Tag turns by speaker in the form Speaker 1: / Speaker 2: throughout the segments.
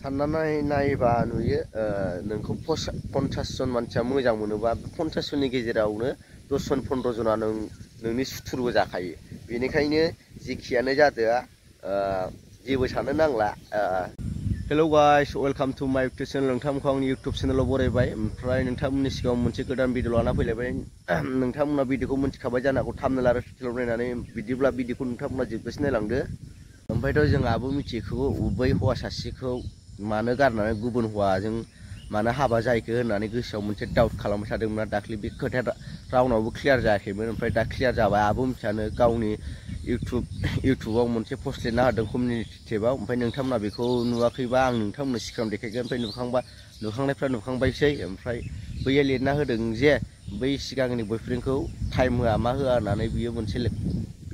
Speaker 1: साननानै नायोबा नुयो नोंखौ 50 जन मानसिया मोजां मोनोबा 50 जननि गेजेरावनो 10 जन 15 जना नोंनि सुथुरबो जाखायो। बेनिखायनो जेखियानो जादोआ जेबो साननो नांला। हेलौ गाइस, वेलकाम टू माय इउटुब चेनेल। नोंथांमोनखौ आंनि इउटुब चेनेलाव बरायबाय। ओमफ्राय नोंथांमोननि सिगाङाव मोनसे गोदान भिडिअ लाना फैलायबाय। नोंथांमोना भिडिअखौ मिथिखाबाय जानो हागौ थाम्बनेल आरो टाइटेलाव नायनानै। बिदिब्ला भिडिअखौ नोंथांमोना जोबजासे नायलांदो। ओमफ्रायथ' जों आबो मिथिखौ बै हौवा सासेखौ मानो गारनानै गुबुन हौवाजों मानो हाबा जाहैखो होननानै गोसोआव मोनसे डाउट खालामबाय थादोंमोन। दाख्लै बे खोथाया रावनावबो क्लियार जायाखैमोन। ओमफ्राय दा क्लियार जाबाय। आबो मिथियानो गावनि इउटुबाव मोनसे पस्ट लिरना होदों कमिउनिटि टेबाव। ओमफ्राय नोंथांमोना बेखौ नुवाखैबा आं नोंथांमोननो सिगां देखायगोन। ओमफ्राय नुखांनायफ्रा नुखांबायसै। ओमफ्राय बैयो लिरना होदों जे बै सिगांनि बयफ्रेन्डखौ टाइम होआ मा होआ होननानै बियो मोनसे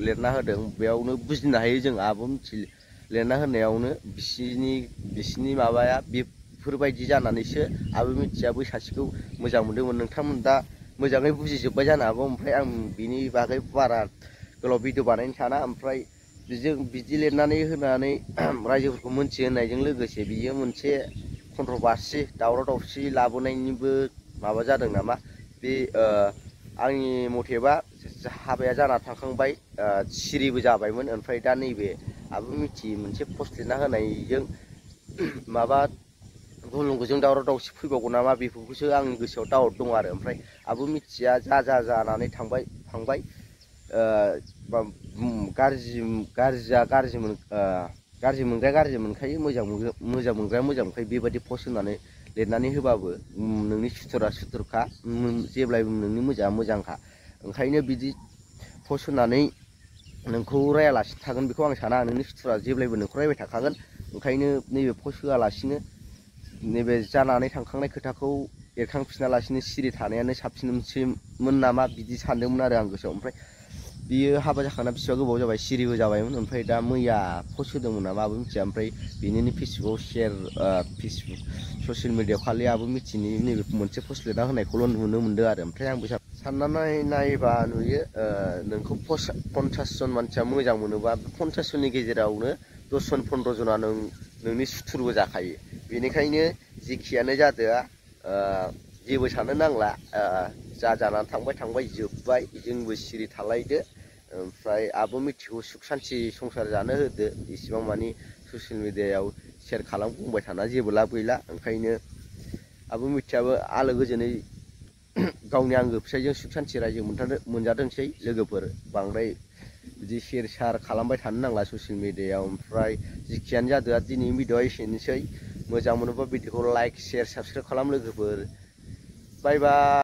Speaker 1: लिरना होदों। बेयावनो बुजिनो हायो जों आबो लिरना होनायावनो बिसिनि माबाया बेफोरबायदि जानानैसो आबो मिथिया बै सासेखौ मोजां मोनदोंमोन। नोंथांमोन दा मोजाङै बुजिजोब्बाय जानो हागौ। ओमफ्राय आं बिनि बागै बारा गोलाव भिडिअ बानायनो साना। ओमफ्राय बिदि लिरनानै होनानै रायजोफोरखौ मोनथिहोनायजों लोगोसे बियो मोनसे कन्ट्रभार्सि दावराव दावसि लाबोनायनिबो माबा जादों नामा। बे आंनि मथेबा हाबाया जाना थांखांबाय, सिरिबो जाबायमोन। ओमफ्राय दा नैबे आबो मिथियै मोनसे पस्ट लिरना होनायजों माबा गुलुंगुजों दावराव दावसि फैबावगोन नामा, बेफोरखौसो आंनि गोसोआव डाउट दं आरो। ओमफ्राय आबो मिथिया जानानै थांबाय। गाज्रिया गाज्रि मोनग्राया गाज्रि मोनखायो, मोजां मोनग्राया मोजां मोनखायो। बेबायदि पस्ट होनानै लिरनानै होबाबो नोंनि सुथुरा सुथुरखा, जेब्लायबो नोंनि मोजाङा मोजांखा। ओंखायनो बिदि पस्ट होनानै नोंखौ रायालासिनो थागोन बेखौ आं साना। नोंनि सुथुरा जेब्लायबो नोंखौ रायबाय थाखागोन। ओंखायनो नैबे पस्ट होआलासिनो नैबे जानानै थांखांनाय खोथाखौ एरखांफिनालासिनो सिरि थानायानो साबसिनमोन नामा बिदि सानदोंमोन आरो आं गोसोआव। ओमफ्राय बियो हाबा जाखांना बेसेबा गोबाव जाबाय, सिरिबो जाबायमोन। ओमफ्राय दा मैया पस्ट होदोंमोन नामा आबो मिथिया। ओमफ्राय बिनिनो फेसबुकाव ससियेल मिडियायाव खालि आबो मिथिनि नैबे मोनसे पस्ट लिरना होनायखौल' नुनो मोनदों आरो। ओमफ्राय आंबो साननानै नायोबा नुयो नोंखौ 50 जन मानसिया मोजां मोनोबा 50 जननि गेजेरावनो 10 जन 15 जना नोंनि सुथुरबो जाखायो। बेनिखायनो जेखियानो जादोआ जेबो साननो नांला। जानानै थांबाय जोब्बाय। जोंबो सिरि थालायदो। ओमफ्राय आबो मिथिगौ सुख सान्थि संसार जानो होदो। इसिबां मानि ससियेल मिडियायाव शेयार बुंबाय थाना जेबो लाब गैला। ओंखायनो आबो मिथियाबो आलो गोजोनै गावनि आंगो फिसायजों सुख सान्थि रायजो मोनजाथोंसै। लोगोफोर बांद्राय बिदि शेयार खालामबाय थानो नांला ससियेल मिडियायाव। ओमफ्राय जेखियानो जादोआ दिनैनि भिडिअआ एसेनोसै। मोजां मोनोबा भिडिअखौ लाइक शेयार साबसक्राइब खालाम लोगोफोर। बाय बाय।